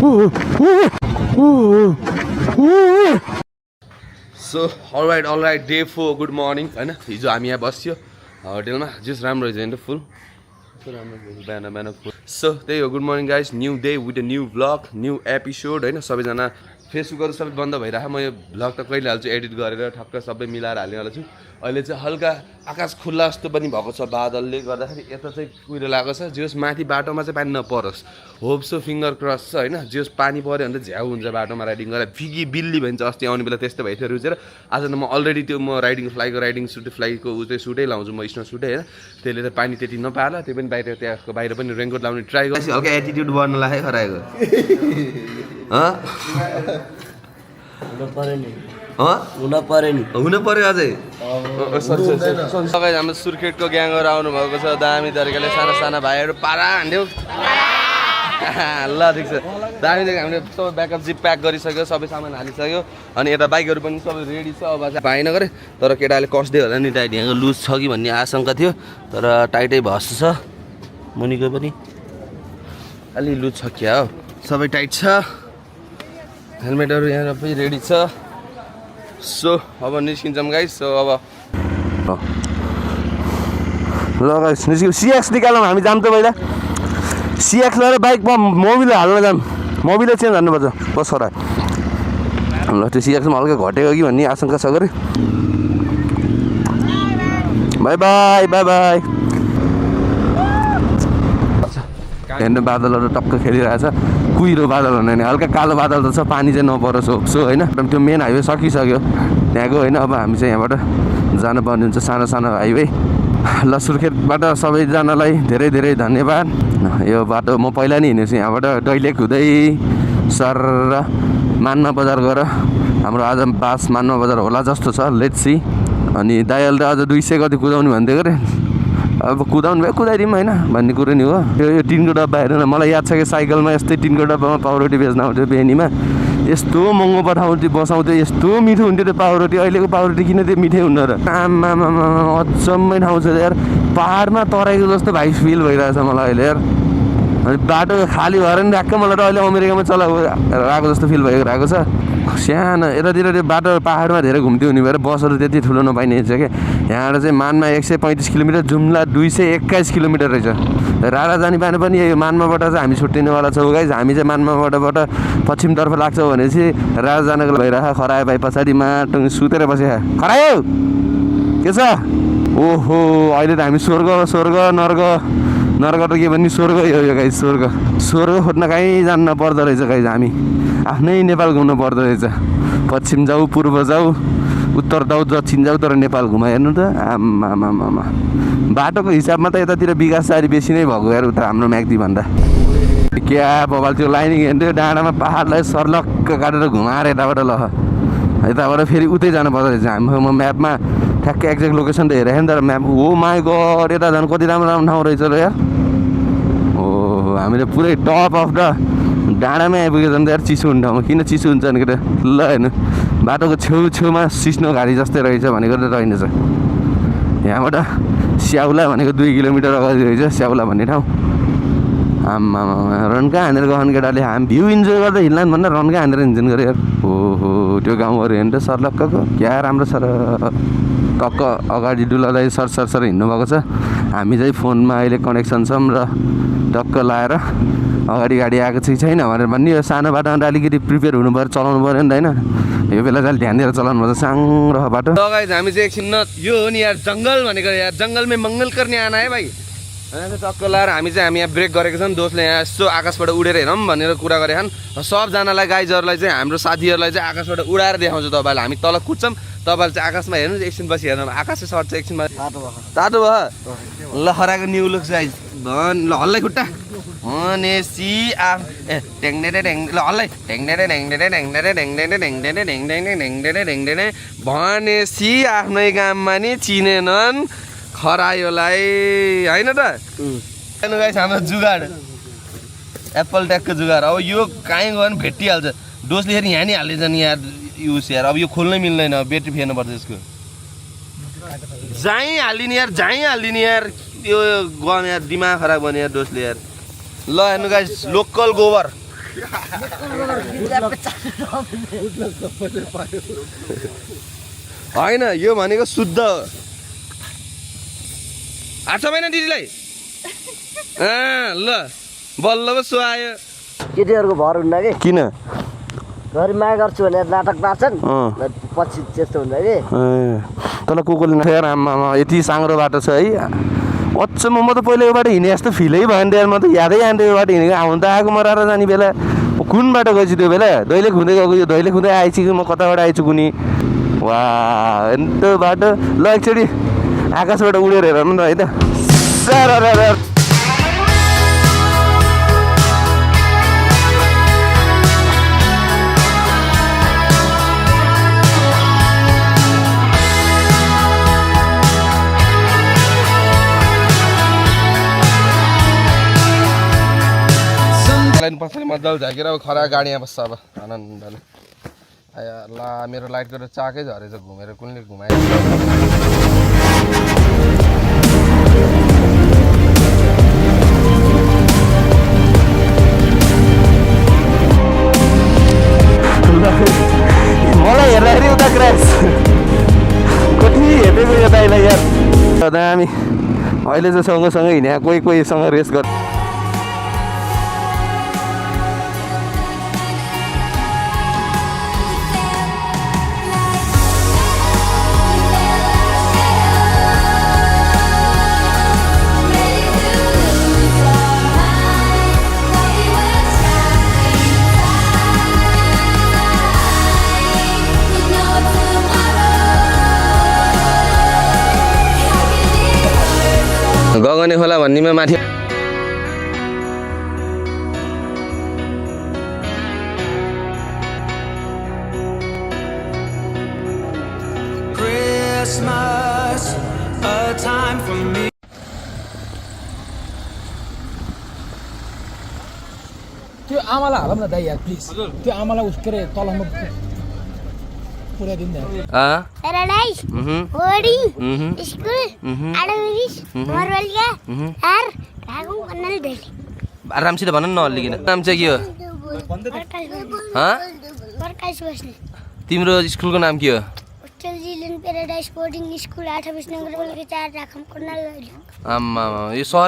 So all right day 4 good morning होइन हिजो हामी यहाँ बस्यो होटेलमा जस राम्रो रहेछ होइन फुल बिहान फुल सो त्यही हो good morning guys new day with a new vlog new episode होइन सबैजना फेसबुकहरू सबै बन्द भइरहेको म यो भ्लग त कहिले हाल्छु एडिट गरेर ठक्क सबै मिलाएर हाल्नेवाला छु अहिले चाहिँ हल्का आकाश खुल्ला जस्तो पनि भएको छ बादलले गर्दाखेरि यता चाहिँ कुहिरो लागेको छ जस माथि बाटोमा चाहिँ पानी नपरोस् होप सो फिङ्गर क्रस छ होइन जस पानी पऱ्यो भने त झ्याउ हुन्छ बाटोमा राइडिङ गरेर फिगी बिल्ली भन्छ अस्ति आउने बेला त्यस्तो भइथ्यो रुचेर आज त म अलरेडी त्यो म फ्लाइको ऊ चाहिँ सुटै लाउँछु म स्नो सुटै होइन त्यसले त पानी त्यति नपाला त्यो पनि बाहिर त्यहाँको बाहिर पनि रेनकोट लाउने ट्राई गर्छु हल्का एटिट्युड बढ्न लाग्यो खराएको हुन पर्यो अझै सबै हाम्रो सुर्खेतको ग्याङहरू आउनुभएको छ दामी तरिकाले साना साना भाइहरू पारा हान्थ्यौ ल ठिक छ दामी तरिका हामीले सबै ब्याकअप जिप प्याक गरिसक्यो सबै सामान हालिसक्यो अनि यता बाइकहरू पनि सबै रेडी छ अब चाहिँ भाइ नगरे तर केटाले कस्दै होला नि टाइट यहाँको लुज छ कि भन्ने आशंका थियो तर टाइटै भएछ छ मुनिको पनि अलि लुज छ क्या हो सबै टाइट छ हेलमेटहरू यहाँ पनि रेडी छ सो अब निस्किन्छौँ गाइस सो अब ल गाइस निस्क्यौँ सिएक्स निकालौँ हामी जाम त पहिला सिएक्स लिएर बाइकमा मोबिल हाल्न जाम मोबिल चेन्ज हान्नुपर्छ बस छोरा ल त्यो सिएक्समा हल्का घटेको कि भन्ने आशंका छ गरे बाई बाई बाई बाई हेर्नु बादलहरू टक्क खेलिरहेछ कुहिरो बादल हुने नि हल्का कालो बादल त छ पानी चाहिँ नपरोस् होप्सो होइन त्यो मेन हाइवे सकिसक्यो त्यहाँको होइन अब हामी चाहिँ यहाँबाट जानुपर्ने हुन्छ सानो सानो हाइवे ल सुर्खेतबाट सबैजनालाई धेरै धेरै धन्यवाद यो बाटो म पहिला नै हिँडेछु यहाँबाट दैलेख हुँदै सर मानमा बजार गएर हाम्रो आज बास मानमा बजार होला जस्तो छ लेट्स सी अनि दाइल त अझ 200 कति कुदाउनु भन्दै गरे अब कुदाउनु भयो कुदाइदिउँ होइन भन्ने कुरो नि हो यो टिनको डब्बा हेर्नु न मलाई याद छ कि साइकलमा यस्तै टिनको डब्बामा पाउरोटी बेच्न आउँथ्यो बेनीमा यस्तो महँगो पठाउँथ्यो बसाउँथ्यो यस्तो मिठो हुन्थ्यो त्यो पाउरोटी अहिलेको पाउरोटी किन त्यो मिठै हुन्न र आमामा अचम्मै ठाउँ छ यार पाहाडमा तराईको जस्तो भाइ फिल भइरहेछ मलाई अहिले यार अनि बाटो खाली भएर नि राख्छ मलाई त अहिले अमेरिकामा चलाएको जस्तो फिल भइरहेको छ सानो यतातिर त्यो बाटो पाहाडमा धेरै घुम्थ्यो हुने भएर बसहरू त्यति ठुलो नपाइने रहेछ क्या यहाँबाट चाहिँ मानमा 135 किलोमिटर जुम्ला 221 किलोमिटर रहेछ रारा जाने बाटो पनि यो मानमाबाट चाहिँ हामी छुट्टिनेवाला छौँ गाइस हामी चाहिँ मानमाबाट पश्चिमतर्फ लाग्छौँ भनेपछि रारा जानको भइरहेको खरायो भाइ पछाडि माटो सुतेर बसे खरायो के छ ओहो अहिले त हामी स्वर्ग नर्क त के भन्ने स्वर्ग यो गाइस स्वर्ग खोज्न कहीँ जानु नपर्दो रहेछ गाइस हामी आफ्नै नेपाल घुम्नु पर्दो रहेछ पश्चिम जाऊ पूर्व जाऊ उत्तर जाऊ दक्षिण जाऊ तर नेपाल घुमा हेर्नु त आमामामा बाटोको हिसाबमा त यतातिर विकासकारी बेसी नै भएको यार उता हाम्रो म्याग्दी भन्दा क्या बबाल त्यो लाइनिङ हेर्नु डाँडामा पाहाडलाई सर्लक्क काटेर घुमाएर यताबाट फेरि उतै जानुपर्दो रहेछ हाम्रो म्यापमा ठ्याक्कै एक्ज्याक्ट लोकेसन त हेरेको नि तर म्याप हो माई गड यता झन् कति राम्रो राम्रो ठाउँ रहेछ र यार ओ हामीले पुरै टप अफ द डाँडामै आइपुगेछ नि त यार चिसो हुने ठाउँमा किन चिसो हुन्छ भने केटा ल हेर्नु बाटोको छेउमा सिस्नो घारी जस्तै रहेछ भनेको त रहेनछ यहाँबाट स्याउला भनेको 2 किलोमिटर अगाडि रहेछ स्याउला भन्ने ठाउँ आम्मामा रन्का हानेर गहन केटाले हामी भ्यू इन्जोय गर्दा हिँड्ला भन्दा रन्का हानेर हिँड्छन् गरे यार ओहो त्यो गाउँहरू हेर्नु त सर्लक्कको क्या राम्रो छ र टक्क अगाडि डुलालाई सर हिँड्नुभएको छ हामी चाहिँ फोनमा अहिले कनेक्सन छौँ र टक्क लाएर अगाडि गाडी आएको छैन भनेर भन्ने यो सानो बाटोमा अलिकति प्रिपेयर हुनु पऱ्यो चलाउनु पऱ्यो नि त होइन यो बेला चाहिँ ध्यान दिएर चलाउनु पर्छ साङ्ग्रो बाटो गाइस हामी चाहिँ एकछिन यो हो नि यार जङ्गल भनेको यार जङ्गलमै मङ्गल गर्ने आना है भाइ होइन टक्क लाएर हामी यहाँ ब्रेक गरेको छौँ दोस्तले यहाँ यसो आकाशबाट उडेर हेरौँ भनेर कुरा गरेका छन् सबजनालाई गाइजहरूलाई चाहिँ हाम्रो साथीहरूलाई चाहिँ आकाशबाट उडाएर देखाउँछु तपाईँलाई हामी तल कुद्छौँ तपाईँले चाहिँ आकाशमा हेर्नुहोस् एकछिन पछि हेर्नु आकाशै सर्छ एकछिनमा तातो भयो ल हराएको न्यु लुक्स गाइज भन ल हल्लै खुट्टा भनेसी ल हल्लै भनेसी आफ्नै गाममा नि चिनेनन् खरायोलाई होइन त गाइस हाम्रो जुगाड एप्पल ट्यागको जुगाड अब यो कहीँ गयो भने भेटिहाल्छ डोसले फेरि यहाँ नि हालिदिन्छ नि यार युज यार अब यो खोल्नै मिल्दैन ब्याट्री फेर्नुपर्छ यसको जाई हालिदिने यार यो गन यार दिमाग खराब गर्ने यार डोसले यार ल हेर्नु गाइस लोकल गोबर होइन यो भनेको शुद्ध हात छैन दिदीलाई ल बल्ल पो सुहायो केटीहरूको भर हुन्न कि किन घरि माया गर्छु भनेर नाटक पार्छन् पछि त्यस्तो हुन्छ कि तल कोले आमा यति साँग्रो बाटो छ है अचम्म म त पहिला यो बाटो हिँडे जस्तो फिलै भएन यार म त यादै आन्थ्यो यो बाटो हिँडेको आउनु त आएको मराएर जाने बेला कुन बाटो गएछु त्यो बेला दैले खुँदै गएको यो दैले खुँदै आएछु कि म कताबाट आएछु कुनी वा त्यो बाटो ल एकचोटि आकाशबाट उडेर हेरौँ न है त लाइन पछाडि मजाले झाकेर अब खरा गाडीमा बस्छ अब आनन्दले आया ला मेरो लाइटको त चाकै झरेछ घुमेर कुनले घुमायो मलाई हेर्दाखेरि उता क्रास कति हेर्दै यो दाइलाई यार दामी अहिले चाहिँ सँगसँगै हिँडे कोही कोहीसँग रेस गर्छ गगने खोला भन्नेमा माथि Christmas, a time for me. त्यो आमालाई हालौँ न दाइ यार प्लिज त्यो आमालाई उसके रे तलमा पुऱ्याइदिनु नि Paradise, boarding, school, Adamis, Morvalia, R, Ragu, Kanal Delhi. आरामसित भन न अलिकन नाम चाहिँ के हो Workers Western. तिम्रो स्कुलको नाम के हो Hostel Zealand Paradise Boarding School, 8 Western, 4 Rakam, Kanal Delhi. आम्मा यो सहर